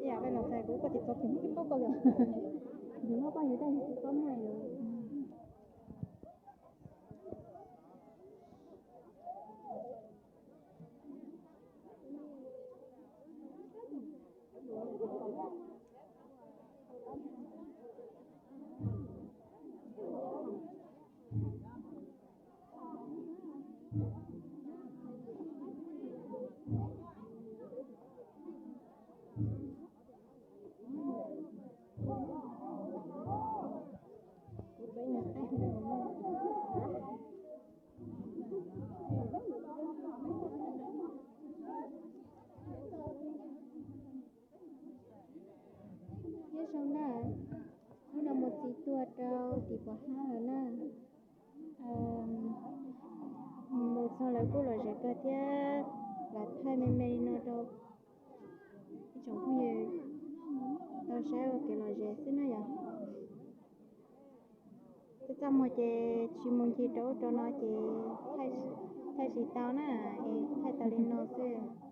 Yam peb los txais kuv koj tsis txog tseem muaj tib ntaub tau yom. Yus muab poj yus daj yus tsis txhob muaj yus. Nyob zoo na, hnub no mus txiv tuag rau tim Pov Hab lawm na. Mus txog lawv kuj lom zem kawg thiab, lam thaij me me li no rau ib tsoom phooj ywg tau saib ua kev lom zem xwb na yom. Txaj txaj muag ces tsis mus ncig rau ub rau no ces thaij tsis tau na, es thaij tau li no xwb.